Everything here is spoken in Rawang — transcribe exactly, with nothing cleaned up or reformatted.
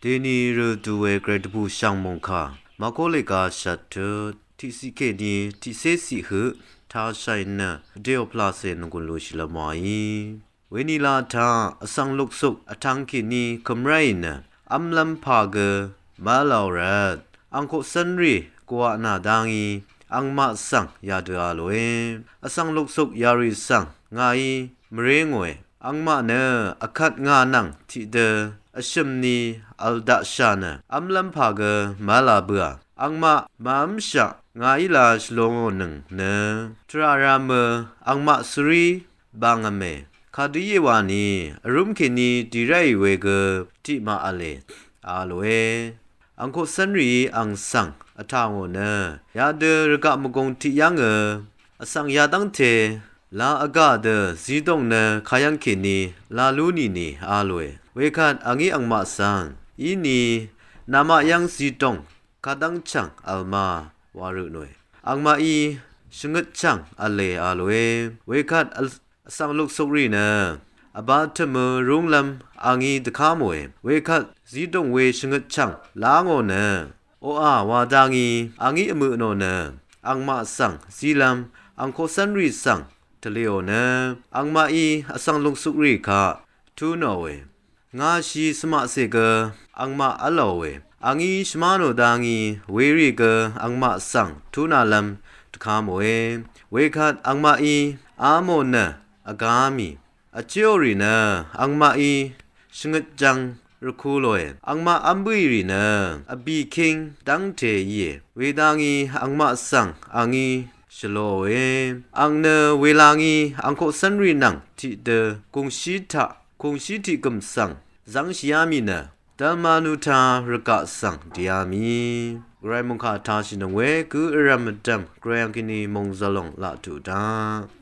Deni rø duwe gre dvbù shv̀ng mòngkà màkó lèga shvt tø tiqsiq kèní tiqcé siq høq tashàì nø vdè oplacè nògùn lúshì lvmwàí. Weni laq taq vsvng luksuk vtvng kèní kø̀m ráì nø vmlv́m pà gø mvvlàò rvt angkoq cv́nrì gvwaq nà dangí angmaq svng yadø a lòe. Vsvng luksuk yarì svng ngàí mvré ngòe. Angmaq nø vkvt ngà nvng tiqdø vshø̀m ni vl daqshà nø vmlv́m pà gø mvvlà bøà. Angmaq màv́mshaq ngàí la shvlongònøng nø tvrà ramø angmaq svrí bangvme. Kadø íe wani vrúm kèní dì ráì we gø tiqmaq v̄le a lòe. Angkoq cv́nrìí ang svng vtà ngò nø yadø rvgaq mvgùng tiq yv́ngø vsvng yadv́ngte la vgà dø zidòng nø kayv́ng kèní la lú nìni a lòe. Wekvt angí angmaq svng íni namaq yv́ng zidòng kadv́ng chv̀ng vl ma wa rø nòe. Angmaqí shvngøt chv̀ng v̄le a lòe. Wekvt vl- vsvng luksukrì nø vbā tø̀mø rúnglv́m angí dvká mòe. Wekvt zidòng we shvngøt chv̀ng lá ngò nø oqà wa dangí angí vmøq nò nø angmaq svng zílv́m angkoq cv́nrì svng tvlēò nø angmaqí vsvng luksukrì kaq tú nòe. Ngàshì svmaqcè gø angmaq v́lòe. Angí shvmá nò dangí werì gø angmaq svng túnalv́m dvká mòe. Wekvt angmaqí a mò nø vgá mì vchéò rì nø angmaqí shvngøt jvng rvku lòe. Angmaq v́m bǿì rì nø vbì king dv́ngte íe. Wedangí angmaq svng angí shvlòe. Ang nø welangí angkoq cv́nrì nvng tiqdø kùngshí taq kùngshí tiqgø̀m svng zv́ngshìá mì nø dvlmanu ta rvgaq svng dìá mì. Gvray mòngkà tashìnøng we gø vrv̀m vdv̀m gvray angkèní mòngzvlòng laq tuq daq.